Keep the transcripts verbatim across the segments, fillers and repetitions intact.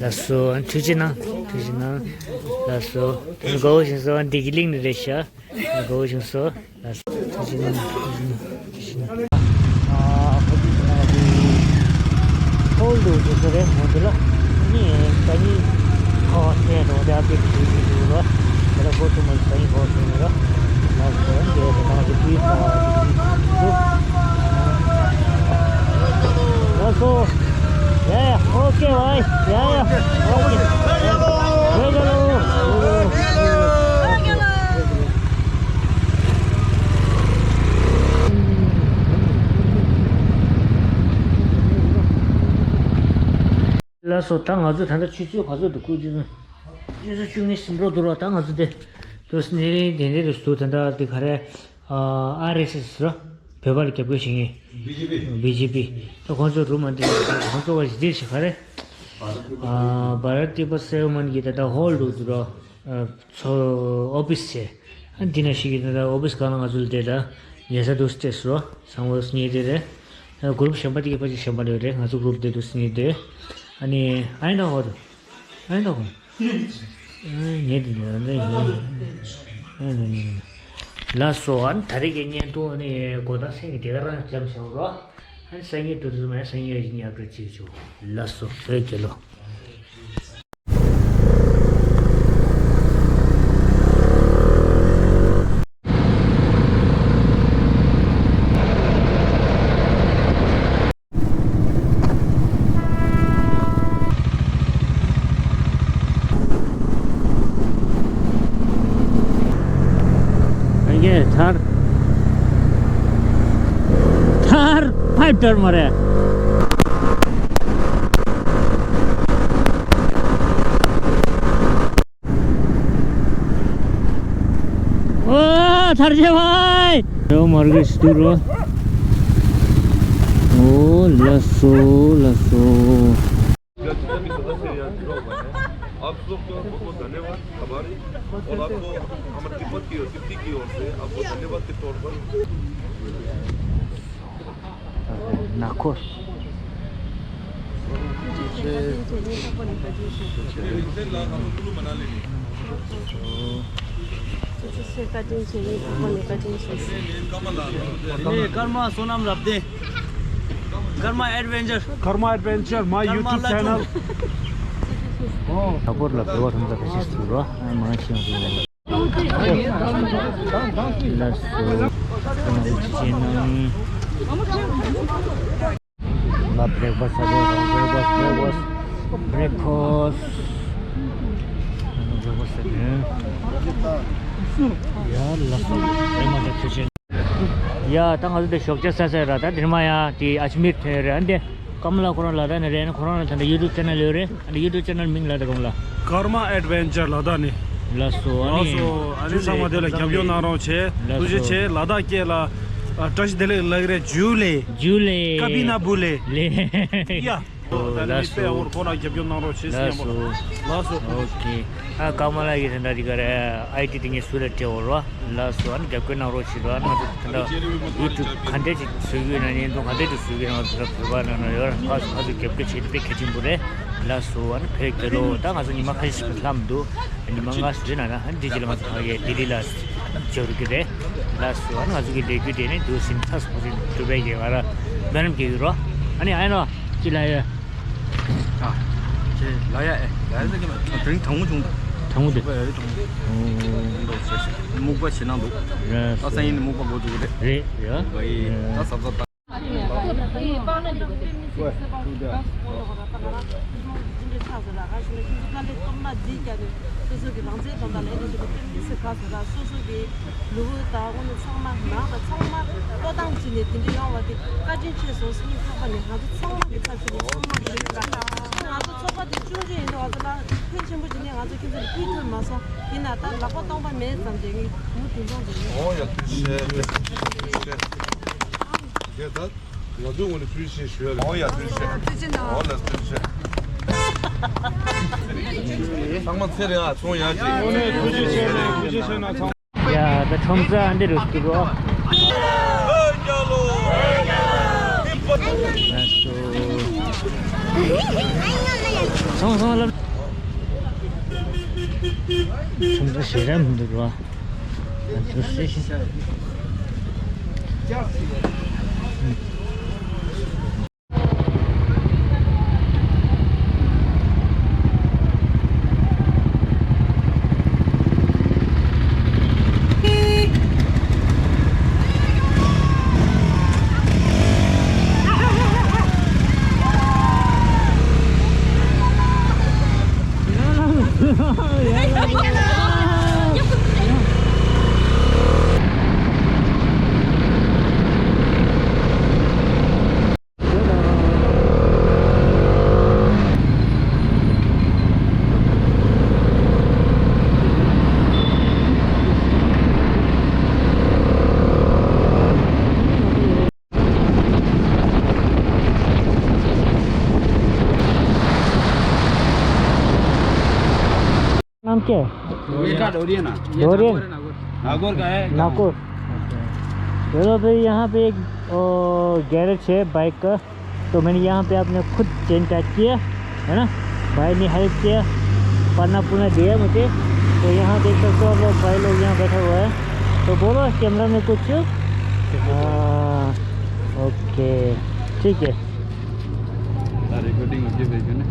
ལགས་སོ། ཨ་ཐུགས་རྗེ་གནང་། ཐུགས་རྗེ་གནང་། ལགས་སོ། དགའ་བོ་བཞིན་སོ། འདི་གི་གླིང་ནས་རེད་ཤག་དགའ་བོ་བཞིན་སོ། ལགས་སོ། ཐུགས་རྗེ་གནང་། ཐུགས་རྗེ་གནང་། ཨ་ཁོ་ཚོ་ཚང་མ་དེ་ཧོལ་དུ་འདུག་ས་རེད། ང་ཚོ་ལ་ནི་ས་ཉིན་ཁ་བ་སེ་འགྲོ་བ་དེ་ཨ་ཕི་ཁྲིད་ཀྱི་འདུག་རོ། དེ་ལ་ཁོ་ཚོ་མ་ས་ཉིན་ཁ་བ་སེ་ནས་རོ། ལགས་སོ། འདི་དེ་ནང་དུ་དུས་ཚང་བ་འདུག་ལགས་སོ། ཡ་ཡ། ཨོ་ཀེ་བྷའི། ཡ་ཡ། ཨོ་ཀེ། ལེ་ལོ། ལགས་སོ། ད་ང་ཚོ་ད་ལྟ་ཆུ་ཚོད་ག་ཚོད་འདུག་ཆུ་ཚོད་ཆུ་ཚོད་བཅུ་གཉིས་ཟིན་འགྲོ་འདུག་རོ། ད་ང་ཚོ་དེ་དུས་སུ་ནི་དེ་འདྲ་རེ་ཞིག་འདུག་ད་ལྟ་དེ་ག་རེ། ཨ་ཨར་ཨེས་ཨེས་རོ། བོད་པ་ལ་རྒྱབ་སྐྱོར་བྱེད་མཁན། བི་ཇེ་པི། བི་ཇེ་པི། ད་ཁོང་ཚོ་རུ་མ་འདི་ཁོང་ཚོ་བ་ཞིག་འདིར་ཞིག་ག་རེ། ཨ་བྷ་ར་ཏི་པ་སེ་ཝ་མན་གྱི་ད་ལྟ་ཧོལ་འདུག་འདུག་རོ། ཨ་ཚོ་ཨོ་ཕིས་བྱས། ཨ་འདི་ན་ཞིག་གི་ད་ལྟ་ཨོ་ཕིས་གང་ལ་ང་ཚོ་ལ་བསྡད་ད་ཉལ་ས་འདུག་སྟེ་སོ། ཚང་མ་གཉིས་དེ་རེད། ཨ་གུ་རུབ་གཞན་པ་དེ་གི་ཕ་ཅིག་གཞན་པ་ལ་རེད། ང་ཚོ་གུ་རུབ་དེ་འདུག་གཉིས་དེ། ཨ་ནི་ཨ་ཡིན་ད་ཧོ་དུ། ཨ་ཡིན་ད་ཧོ། ངས་འདི་འདྲ་འདྲ་ཡིན། ལགས་སོ། ཨ་ནི་ད་རེས་ཀྱི་བརྙན་ཐུང་ཨ་ནི་གོ་ད་སེང་གི་དེ་ག་རང་འཇམ་བྱུང་རོགས། ཨ་ནི་སང་ཉིན་དུ་དུ་མ་སང་ཉིན་ཉག་གི་ཅིག་བྱུང་། ལགས་སོ། བོད་རྒྱལ་ལོ། ཨ་ཡེ་ཐར། ཐར་ཕའིབ་ཐར་མ་རེད། ཨོ་ཐར་ཆེ་བའི། ཨོ་མར་གེ་སི་ཏུ་རོ། ཨོ་ལགས་སོ་ལགས་སོ། आप लोग को बहुत बहुत धन्यवाद हमारे, और आपको हमारे तिब्बत की ओर, तिब्बती की ओर से आपको धन्यवाद के तौर पर। ནག་ཁོ། ཀརྨ་བསོད་ནམས་རབ་བརྟན། ཀརྨ་ཨེཌ་ཝེན་ཅར། Karma Adventure, my YouTube channel. ཨོ། ད་བོར་ལ་བེ་བ་ཐམ་ཚ་ཁ་ཤས་སུ་རོ། ཨ་མ་ཤེས་འདུག་ལགས་སོ། ཨ་ནི་ཅི་བྱས་ན། ལ་བྷེག་ཕ་སི་ཨ་བྷེག་ཕ་སི་བྷེག་ཕ་སི་བྷེག་ཕ་སི། ཡ་ལགས་སོ། ཨེ་མ་ད་ཐུགས་རྗེ་ཆེ། ཡ་ད་ང་ཚོ་འདི་ཞོགས་ཇ་ཟ་ས་ར། ད་འདིར་མ་ཡ་དེ་ཨ་ཇ་མིར་ཐོན་རེད། ཨ་འདི་ཀམ་ལ་ཁོ་རང་ལ་དྭགས་ནས་རེད། ཁོ་རང་ལ་ད་ལྟ་ཡུ་ཊུབ་ཅེ་ནལ་ཡོད་རེད། ཨ་འདི་ཡུ་ཊུབ་ཅེ་ནལ་མིང་ལ་ད་ཀམ་ལ། Karma Adventure ལ་དྭགས་ནས། ལགས་སོ། ཨ་ནི་ལགས་སོ། ཨ་ནི་ཚང་མ་དེ་ལ་རྒྱབ་སྐྱོར་གནང་རོགས་བྱེད། ལགས་ཐུགས་རྗེ་ཆེ། ལགས་སོ། ལ་དྭགས་སྐད་ལ་ཨ་བཀྲ་ཤིས་བདེ་ལེགས་ལབ་ཀྱི་རེད། ཇུ་ལེ། ཇུ་ལེ། ཀ་པི་ན་བུ་ལེ། ལེ། ཡ། ད་ནི་ལགས་སོ། དཔེ་ཡག་པོ་ཁོ་རང་རྒྱབ་སྐྱོར་གནང་རོགས་བྱེད་ཟེར། ལགས་སོ། ཡ་མོ། ལགས་སོ། ཨོ་ཁེ། ཨ་ཀརྨ་ལགས་ཀྱིས་དེ་འདྲ་དེ་ག་རེ་ཨའི་ཌི་དེ་ངས་སུ་ལ་སྤྲད་འོ་རོ། ལགས་སོ། ཨ་ནི་རྒྱབ་སྐྱོར་གནང་རོགས་བྱེད་རོགས། ཨ་ནི་ང་ཚོ་དེ་འདྲ་ཡུ་ཊུབ་ག་འདྲས་ཅིག་བཟོ་གི་ཡོད་ན། བརྙན་ཐུང་ག་འདྲས་ཅིག་བཟོ་གི་ཡོད་ན། ང་ཚོ་དེ་འདྲ་བོད་པ་ནང་ན་ཡོད་ར། ཕར་ཚུར་ཕར་ཚུར་རྒྱབ་སྐྱོར་བྱེད་དེ་དཔེ་གལ་ཆེན་པོ་རེད། ལགས་སོ། ཨ་ནི་བོད་རྒྱལ་ལོ། ད་ང་ཚོ་ཉི་མ་ཁ་ཤས་ཤིག་ལྷག་མི་འདུག་ཉི་མ་ལྔ་ཙམ་ན་ན་ཨ་ནི་འདི་རྗེས་ལ་ང་ཚོ་ཕ་གིའི་ལྡི་ལི་ལ་འབྱོར་གི་རེད། ལགས་སོ། ཨ་ནི་ང་ཚོ་གི་ལས་འགུལ་དེ་ནི་དུས་ཟིན་ཚར་སོང་ཟིན། འདུག་པའི་གི་ང་ར་འབད་རམ་གྱི་ཡོད་རོ། ཨ་ནི་ཨ་ནོ་ཅི་ལ་ཡོད། ཨ། ཁྱེད་ལ་ཡ་ཨེ། ལ་ཡ་ཟེར་གྱི་མ། དྲིན་དྲང་མོ་བྱུང་། དྲང་མོ་འདུག་ཨེ། དྲང་མོ། ཨོ། འདུག་ཟེར། སྨུག་པ་བྱེད་ན་འདུག་རེད། ད་སང་ཉིན་ནས་སྨུག་པ་འགོ་འཛུགས་རེད། རེད་ཡ། ཨེ། ད་གཟབ་གཟབ་ད། སོ་སོ་གི་རང་བཙན་དོན་དག་ལ་ཨེ་འདྲ་ཞིག་ལ་དཔེ་མི་སྲིད་དགའ་བསུ་ར། སོ་སོ་གི་ལུས་པོ་དང་དངོས་གནས་ཚང་མ་ནང་དང་ཚང་མ་བློས་བཏང་བྱས་ནས་དེ་འདྲ་ཡོང་བ་དེ་བཀའ་དྲིན་ཆེ་སོང་སྙིང་ཐག་པ་ནས། ང་ཚོ་ཚང་མ་གི་ཚབ་བྱས་ནས་ཚང་མ་གི་རེད་ལ། ང་ཚོ་ཚོགས་པ་དེ་ཆུང་ཆུང་ཡིན་དུས་ང་ཚོ་ལ་ཕན་ཆེན་པོ་བྱས་ནས་ང་ཚོ་ཁྱེད་ཚོ་ལ་ཕུལ་ཐུབ་མ་སོང་། ཡིན་ན་ད་ལག་པ་སྟོང་པ་མེད་ཙམ་དེ་ངས་མུ་མཐུད་གཏོང་དགོས་ཡིན། ཨོ་ཡ། ཐུགས་རྗེ་ཆེ། ཐུགས་རྗེ་ཆེ། དེ་ད། ང་ཚོའི་ངོས་ནས་ཐུགས་རྗེ་ཆེ་ཞུ་ཡ་རེད། འོ་ཡ་ཐུགས་རྗེ་ཆེ། འོ་ལ་ཐུགས་རྗེ་ཆེ། ཚང་མ་ཚེ་རིང་ཨ་ཚོང་ཡག་ཅིག་ཐུགས་རྗེ་ཆེ་ནོ་ཚང་། ཡ་ད་ཁྲོམ་ས་འདི་རུ་སྐྱིད་པོ། ཚོང་ཚོང་ལ། ཁྲོམ་ས་ཞེ་དྲག་མི་འདུག་རོ། ང་ཚོ་སེ་ཤི། नाम क्या है? ये का डोरिया ना। ये डोरिया? नागौर, नागौर का है। नागौर। चलो, फिर यहाँ पे एक, ओ, गैरेज है बाइक का, तो मैंने यहाँ पे अपने खुद चेन टाइट किया, है ना। भाई ने हेल्प किया, पन्ना पुन्ना दिया मुझे। तो यहाँ देख सकते हो आप लोग, भाई लोग यहाँ बैठा हुआ है। तो बोलो कैमरा में कुछ। हाँ, ओके, ठीक है। हाँ, रिकॉर्डिंग होती है, भेजो ना।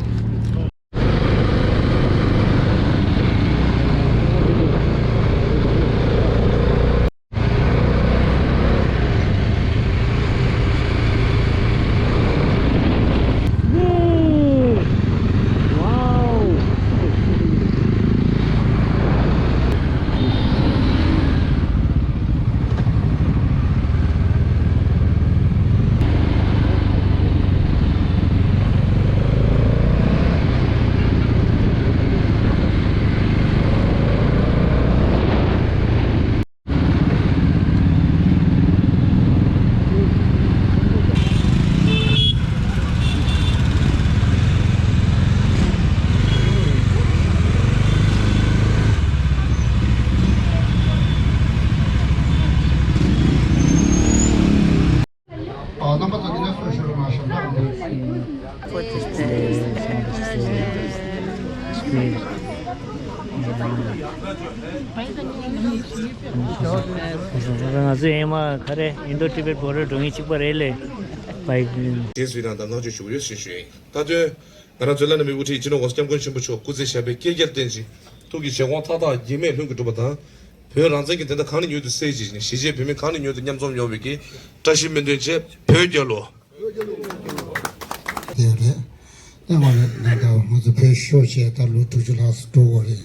རྣམ་པ་ཚོ་འདི་ནས་གསོལ་ཞུ་རོགས་གནང་ཞབས་འདེགས། ང་ཚོ་ཨེ་མ་ག་རེ་ཨིན་ཌོ་ཊི་བེཊ་བོ་ཌར་འགྲོ་མཁན་གཅིག་པ་རེད་ལེ། བའི་རྗེས་སུ་ཡི་རང་དང་བསྔགས་བརྗོད་ཞུ་གི་ཡོད་ཞེས་ཞུ་ཡིན། ད་དོན། ང་རང་ཚོའི་བླ་ན་མེད་པའི་དབུ་ཁྲིད་སྤྱི་ནོར་༸གོང་ས་༸སྐྱབས་མགོན་ཆེན་པོ་མཆོག་སྐུ་ཚེ་ཞབས་པད་བསྐལ་བརྒྱར་བརྟན་ཅིང་། ཐུགས་ཀྱི་བཞེད་དགོངས་མཐའ་དག་འགྱུར་མེད་ལྷུན་གྱིས་གྲུབ་པ་དང་། བོད་རང་བཙན་གྱི་བདེན་མཐའ་གང་ནས་མྱུར་དུ་གསལ་བྱེད་ཅིང་། གཞིས་བྱེས་བོད་མི་གང་ནས་མྱུར་དུ་མཉམ་འཛོམས་ཡོང་བའི་གི་བཀྲ་ཤིས་སྨོན་འདུན་བཅས། བོད་རྒྱལ་ལོ། དེ་རེད། ཨེ་མ་ནི་ད་ལྟ་ང་ཚོ་བོད་ཤོར་བྱས་ད་ལོ་དྲུག་ཅུ་ལྷག་ཙམ་འགྲོ་གི་རེད།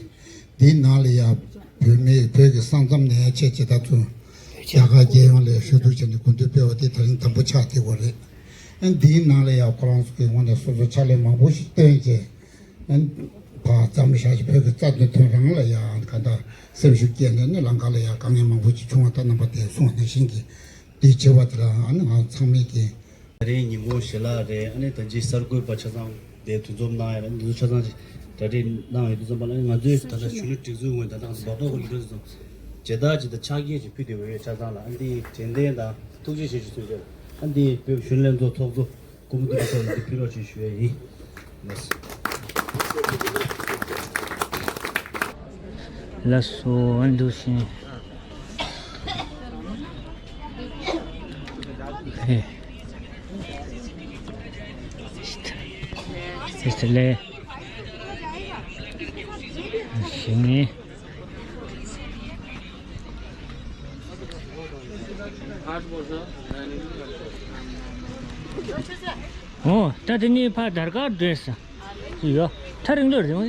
འདིའི་ནང་ལ་ཡང་བོད་མི་བོད་ཀྱི་ས་མཚམས་ནས་ཆེད་ཀྱི་ད་ཚོ་རྒྱ་གར་རྒྱལ་ཡོངས་ལ་ཞུ་གཏུག་བྱས་ནས་གོ་སྒྲིག་སྤེལ་བ་དེ་ད་རིང་དང་པོ་ཆགས་བསྡད་ཡོད་རེད། ཨ་འདིའི་ནང་ལ་ཡང་ཁོ་རང་ཚོ་གི་ངོས་ནས་སོ་སོ་ཕྱག་ལས་མང་པོ་ཞིག་བཏོན་བྱས། ཨ་ཕར་འཛོམས་བཞག་ཅིག་བོད་ཀྱི་རྩ་དོན་དོན་རང་ལ་ཡང་ག་འདྲ་སེམས་ཤུགས་སྐྱེད་ནས་ནི་ལམ་ཁ་ལ་ཡང་དཀའ་ངལ་མང་པོ་ཞིག་བྱུང་བ་ད་རྣམ་པ་དེ་གསུངས་པ་ནང་བཞིན་གྱི་འདི་བྱེད་པ་དེ་ལ་ཨ་ནི་ང་ཚང་མས་ཀྱི། ད་རེས་ཉིན་གུང་ཞལ་ལག་རེད། ཨ་ནི་ད་ཅི་གསར་འགོད་པ་ཆ་ཚང་དེ་འདུ་འཛོམས་གནང་ཡ་རེད། འདི་ཚོ་ཆ་ཚང་ཅིག་གྲ་སྒྲིག་གནང་ཡོད་དུས་ཙམ་པ་ལ་ང་ཚོས་ད་ལྟ་གཞོན་ནུ་སྒྲིག་འཛུགས་ངོས་ད་ལྟ་ང་ཚོ་འབག་བཙོག་གི་ལས་འགུལ་ཚོ་མཇལ་དར་ཅིག་དང་ཕྱག་འཁྱེར་ཅིག་ཕུལ་བསྡད་ཡོད་རེད། ཆ་ཚང་ལ་ཨ་འདི་དྲན་རྟེན་དང་ཐུགས་རྗེ་ཆེ་ཞུ་ཚུལ་བྱས། ཨ་འདི་བོད་གཞོན་ནུ་ལྷན་ཚོགས་ཚོགས་གཙོ་སྐུ་ངོ་ཐུབ་བསྟན་ལགས་འདི་ཕུལ་རོགས་ཞེས་ཞུ་ཡ་ཡིན། ལགས་སོ། ལགས་སོ། ཨ་འདུག་བཞིན། ཧེ། ཨེ་ལེ། ཞིང་ནི། ཨོ། ད་དེ་ནི་ཕ་དར་དཀར་འདྲེས་ཡོད། ཐག་རིང་ལོས་རིང་བ།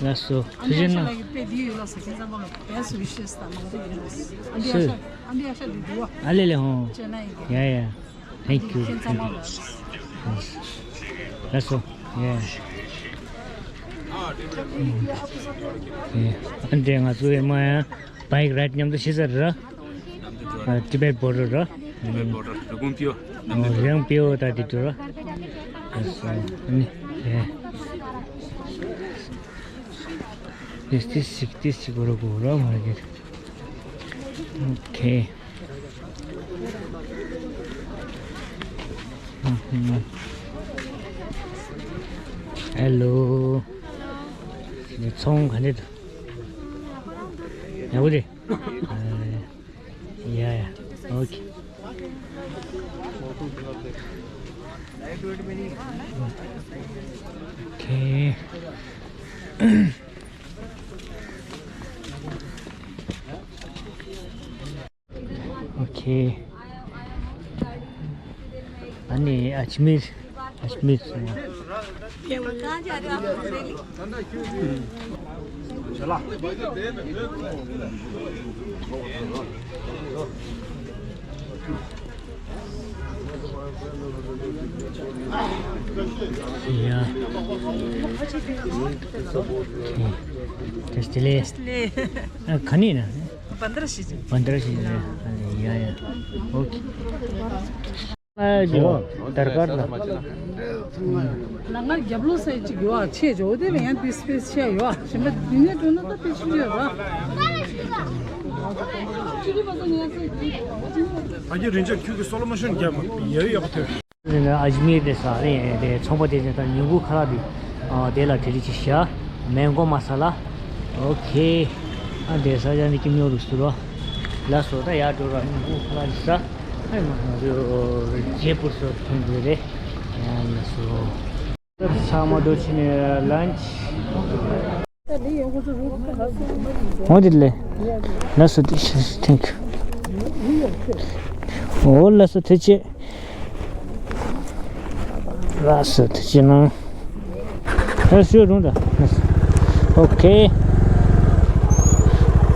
ལགས་སོ། ཐུགས་རྗེ་གནང་། ཨ་ལེ་ལེ་ཧོ། ཡ་ཡ། Thank you. ལགས་སོ། ཡ་ཡ། ཨ་འདྲེ་ང་ཚོ་ཨེ་མ་ཡ་བྷའིག་རའིཌ་མཉམ་དུ་བྱེད་ས་རེད། ཊི་བེཊ་བོར་ཌར་ར། Lemon powder, ragum pio. Oh, yang pio ta di tu. Yes, oh, ni. Yeah. This, this, this, this, go, go, go, go. Okay. Mhm. Hello. ཚོང་ག་འདྲ་འདུག་ཡག་པོ་རེད། ཡ་ཡ། ཨོ་ཁེ། ཨོ་ཁེ། ཨོ་ཁེ། ཨ་ནི་ཨ་ཆི་མིར། ཨ་ཆི་མིར་སོང་བ། ཡ། ཨོ་ཁེ། ཏེ་སྟི་ལེ། ཨ་ག་ནས་ན། पंद्रह शीशी। पंद्रह शीशी। ཡ་ཡ། ཨོ་ཁེ། ཨ་ཇོ། དར་དཀར་ལ། ལ་ང་རྒྱབ་ལོགས་ས་ཅིག་ཡོད་ཨ། ཆེ་ཇོ་དེ་ལ་ཡང་དེ་སྤེས་ཆེ་ཡོད་ཨ། ཞིམ་པ་དེ་ནས་འགྲོ་ན་ད་དེ་ཆུ་ཡོད་ར། ཨ་ཅེ་རིན་ཆེན་ཁྱོད་ཀྱི་སོ་ལོ་མོ་ཤོན་རྒྱབ་ཡ་ཡག་པོ་ཐོན། ཨ་ཇི་མིར་དེ་ས་རེད་དེ་ཚོང་པ་དེ་ཚོ་ད་ཉིན་གུང་ཁ་ལག་དེ་ཨ་དེ་ལ་དེ་རིགས་ཅིག་བཞག་མེན་གོ་མ་ས་ལ། ཨོ་ཁེ། ཨ་དེ་ས་ཡ་ནི་ཀི་མྱོ་རུ་སུ་རོ། ལ་སོ་ད་ཡ་འགྲོ་ར་ཉིན་གུང་ཁ་ལག་ཅིག་ས། ཨ་མ་ང་ཚོ་ཇེ་པུར་སོ་ཐོན་དགོས་རེད། ཡ་ལ་སོ། ཚང་མ་འདུ་ཕྱིན་ནས་ལན་ཆི། འོ་དེ་ལས། ལགས་སོ། ཐེང་ཁྱུ། འོ་ལགས་སོ། ཐུགས་རྗེ་ཆེ། ལགས་སོ། ཐུགས་རྗེ་གནང་། ལགས་སོ། རུང་ད། ཨོ་ཁེ།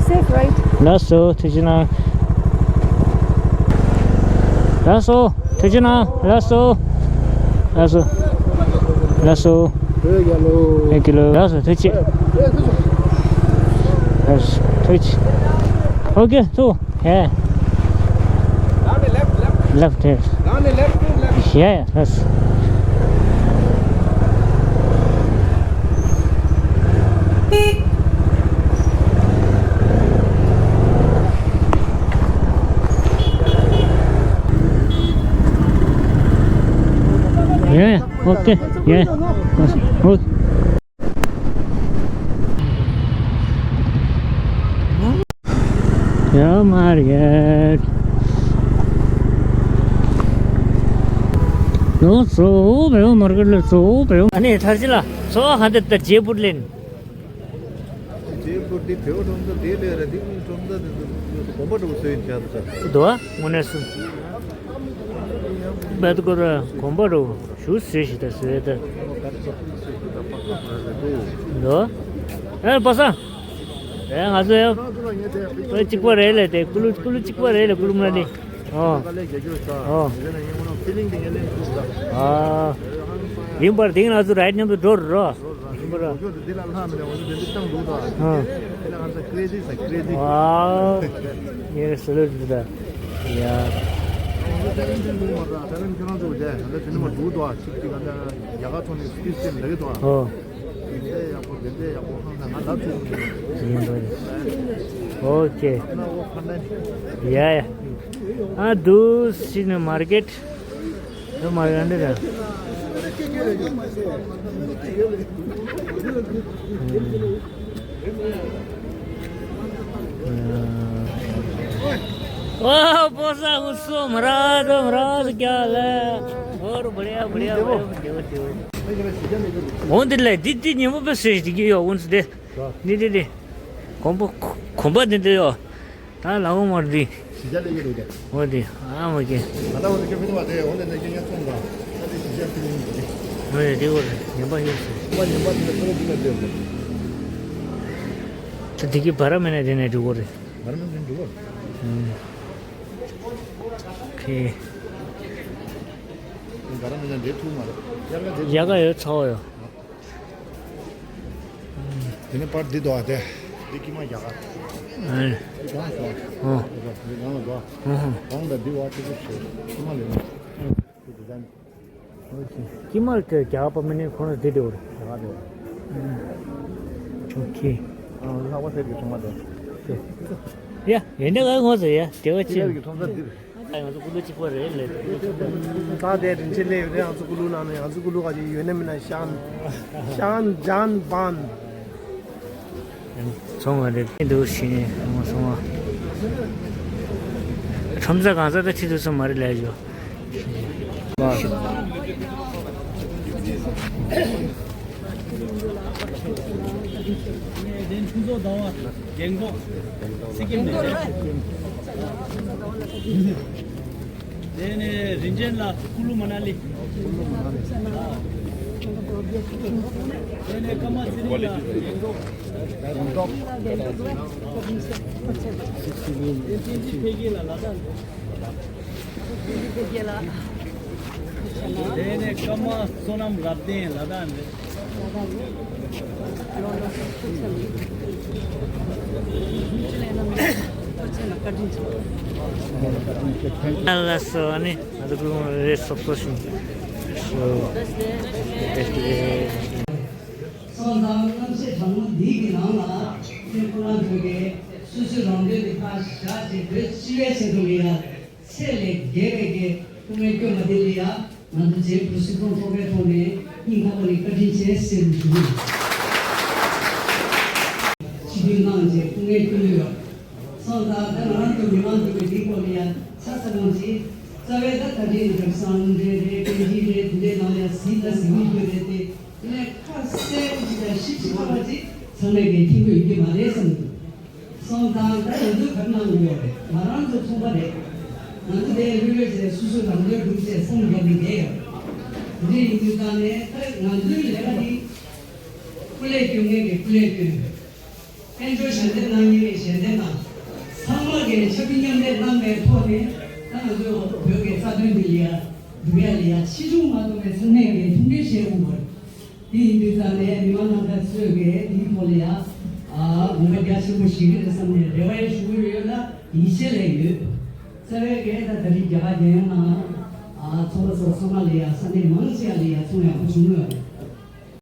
Safe, right? ལགས་སོ། ཐུགས་རྗེ་གནང་། ལགས་སོ། ཐུགས་རྗེ་གནང་། ལགས་སོ། ལགས་སོ། ལགས་སོ། ཨེ་ཀི་ལོ། ལགས་སོ། ཐུགས་རྗེ་ཆེ། ལགས་སོ། ཐུགས་རྗེ་ཆེ། ཨོ་ཁེ། ཐུགས། ཧེ། Left, left. Yeah, yeah, yes. Yeah, yeah, okay, yeah. Yes, okay. ཡ་མར་ཡར། ལོ་གཙོ་བོ་བེའུ་མར་ཀེ་ཊི་ལ་གཙོ་བོ་བེའུ། ཨ་ནི་ཐར་ཅི་ལ་གཙོ་བོ་ཧ་འདི་ད་ཇེ་པུར་ལེན། ཇེ་པུར་འདི་བེའུ་ཁྲོམ་ས་དེ་ལས་ར་འདི་ཁྲོམ་ས་དེ་ཚོ་གོམ་པ་འགྲོ་བཟོས་ཡིན་ཆ་ཚ། དོ་དངོས་གནས་སུ། བེད་ཀོ་ར་གོམ་པ་འགྲོ་ཞུ་ཟེར་ཞིག་ད་ཟེར་ད། དོ། ཨེ་པ་སངས། ཨེ་ང་ཚོ་ཡང་། ཨེ་གཅིག་པ་རེད་ལས་དེ་ཀུ་ལུ་ཀུ་ལུ་གཅིག་པ་རེད་ལས་ཀུ་ལུ་མ་ནི། ཨོ། ཨོ། ཨ། རིམ་པར་དེང་ང་ཚོ་རའིཌ་མཉམ་དུ་འགྲོ་རོ། རིམ་པར། ཨ། ངས་སུ་ལོ་འདི་ད། ཡ། ཨོ། ཡིན་པ་རེད། ཨོ་ཁེ། ཡ་ཡ། ཨ་འདུག་སེ་ནི་མར་ཀེ་ཊི། འདི་མར་ཀེ་ཊི་འདི་རེད། वाह, पोसा गुस्सो, महाराज, महाराज, क्या हाल है? और बढ़िया, बढ़िया, बढ़िया, बढ़िया, बढ़िया। འོ་འདི་ལས་འདི་འདི་ཉིན་མོ་པས་ཟེར་འདི་གི་ཡོད་འོ་འདི། འདི་འདི་འདི། གོམ་པ་གོམ་པ་འདི་འདི་ཡོད། ད་ལ་འོ་མར་འདི། གཞིས་ཆགས་ལས་ཀྱི་རེད་དེ། འོ་འདི་ཨ་མ་གི། ད་ལྟ་འོ་འདི་ཁྱོད་ཕེ་ནི་བ་དེ་འོ་འདི་ནས་ཁྱོད་ཉ་ཚོང་དང་། ད་འདི་གཞིས་ཆགས་ཕེ་ནི་འདི། འོ་འདི་འདི་འོ་འདི་ཉན་པ་ཡོད་ཟེར། ཁོ་ཉན་པ་འདི་ལ་ཁོ་ལ་འདི་ལ་འདི་ཡོད། ད་འདི་གི་བ་ར་མེད་ན་དེ་ནས་འགྲོ་གི་རེད། བ་ར་མེད་ན་འགྲོ་གི་རེད། ཨུམ། ཁེ། བ་ར་མེད་ན་འདྲེ་ཐུག་མ་རེད། ཡར་ག་འདྲེ་ཐུག་ཡ་ག་ཡོད་ཚ་བ་ཡོད། དེ་ནས་པར་འདི་འདུག་ཨ་དེ། འདི་ཀི་མ་རྒྱ་གར། ཨ་ནི། འདི་གང་སོང་། ཨོ། འདི་གང་ལ་འདུག་ཨ་ཧ། གང་ལ་འདི་བ་ཅི་ཅི་ཞེས་ཁྱི་མ་ལེན་ནས་ཁྱི་དེ་ཙམ། ཨོ་ཁེ། ཁྱི་མ་དེ་རྒྱ་གར་པ་མི་ནི་ཁོ་ན་འདི་དེ་བར། རྒྱ་གར་དེ་བར། ཨོ་ཁེ། ཨ་ལྷག་པ་ཟེར་གྱི་ཚོང་མ་དེ། ཡ་ཡ་འདྲ་ག་ངོ་ཟེར་ཡ་དེ་བ་ཁྱི་ཅི། ར་གི་ཚོང་ས་འདིར། ང་ཚོ་ཀུ་ལུ་གཅིག་པ་རེད་ལས། ད་དེ་རིན་ཆེན་ལས་ཡོད་རེད། ང་ཚོ་ཀུ་ལུ་ནང་ནས། ང་ཚོ་ཀུ་ལུ་ག་ཅིག་ཡོད་ནས་མིན་ན་ཤང་ཤང་ཇན་བན། ཚོང་བ་རེད། འདུག་ཞིག་ནས་ཚོང་བ། ཁྲོམ་ས་གང་ས་ད་ཁྲི་དུ་སོང་མ་རེད་ལས་ཞོ། རྒྱལ་འགོག་སི་ཀིམ་ནས། དེ་ནས་རིན་ཆེན་ལགས་ཀུ་ལུ་མ་ན་ལི། དེ་ནས་ཀརྨ་ཚེ་རིང་ལགས་རྒྱལ་འགོག་དེ་ནས་བསྟན་འཛིན་འཕེལ་རྒྱས་ལགས་ལ་དྭགས་ནས། དེ་ནས་ཀརྨ་བསོད་ནམས་རབ་བརྟན་ལ་དྭགས་ནས། ལགས་སོ། ཨ་ནི་ང་ཚོ་ཀུན་རེ་སོབ་སོ་ཞིག་སོང་ཙང་རྣམ་ཤེས་དྲང་མོ་འདི་གི་ནང་ལ་ཁྱེད་ཁོ་རང་ཚོ་གིས་སོ་སོའི་རང་འདོད་དེ་ཕར་བཞག་བྱས་བོད་སྤྱི་བའི་ཆེད་དུ་ལ་ཡ། ཚད་ལས་བརྒལ་བའི་གི་སྐུ་ངལ་བསྐྱོན་པ་དེ་ལ་ཡ། ང་ཚོ་རྗེ་བོད་སྲིད་སྐྱོང་མཆོག་གི་ཐོག་ནས་སྙིང་ཐག་པ་ནས་བཀའ་དྲིན་ཆེ་ཟེར་ཞུ་གི་ཡོད། ཆིབས་བསྒྱུར་གནང་རྗེས་སྐུ་ངལ་བསྐྱོན་ཡོད། སོང་ཙང་ད་ང་རང་ཚོ་མི་མང་ཚོ་གི་འདི་སྐོར་ལ་ཡ་ཆ་ཚང་གང་ཅི། རྩ་བའི་ད་ད་རེས་ནི་རྒྱབ་སང་རེད་རེད། པན་ཇི་རེད། དེ་འདྲའི་ནང་ལ་ཡ་གཟིགས་ད་གཟིགས་མི་དགོས་རེད་དེ། དེ་ནས་ཁ་གསལ་པོ་ཅིག་དང་ཞིབ་ཅིག་ཁ་བ་ཅིག་ཚང་མས་གི་མཁྱེན་དགོས་ཡོད་ཀྱི་མ་རེད་བསམ་གི་འདུག་སོང་ཙང་ད་ང་ཚོས་ག་རེ་གནང་དགོས་རེད། ང་རང་ཚོ་ཚོང་པ་རེད། ང་ཚོ་དེ་ལྷོད་ལྷོད་བྱས་སོ་སོའི་རང་འདོད་སྒྲུབ་བྱས་སེམས་རྒྱབ་ནས་བསྡད་ཡོད། དེ་འདྲ་ཡིན་དུས་ཙང་ནས་ད་ང་ཚོའི་ལས་ཀ་འདི་སྐུ་ལས་སྐྱོན་མཁན་གྱིས་སྐུ་ལས་སྐྱོན། དཔལ་འབྱོར་ཞལ་འདེབས་གནང་མཁན་གྱིས་ཞལ་འདེབས་གནང་། ཚང་མ་གིས་ཕྱར་གྲུ་མཉམ་འདེགས་གནང་བའི་ཐོག་ནས་ད་ང་ཚོའི་བོད་ཀྱི་རྩ་དོན་འདི་ལ་ཡ་སྒྲུབ་ཡ་ལ་ཡ་ཆེ་ཆུང་མ་གཏོགས་པའི་ཚང་མས་ཀྱིས་ཐུགས་འགན་བཞེས་དགོས་པ་རེད། དེ་ཡིན་དུས་ཙང་ནས་མི་མང་རྣམ་པ་ཚོས་ཀྱིས་དེའི་ཐོག་ལ་ཡ། ཨ་དགོངས་པ་རྒྱ་ཆེན་པོ་བཞེས་ཀྱི་རེད་བསམ་ནས་རེ་བ་ཡང་ཞུ་གི་ཡོད་ལ་ཡིད་ཆེས་ལས་ཡོད། རྩ་བའི་གལ་ད་ད་རེས་རྒྱ་གར་རྒྱལ་ཡོངས་ནང་ཨ་ཚོང་པ་ཚོ་ཚང་མ་ལ་ཡ་ས་གནས་མང་ཆེ་བ་ལ་ཡ་ཚོང་ཡག་པོ་བྱུང་ཡོད་རེད།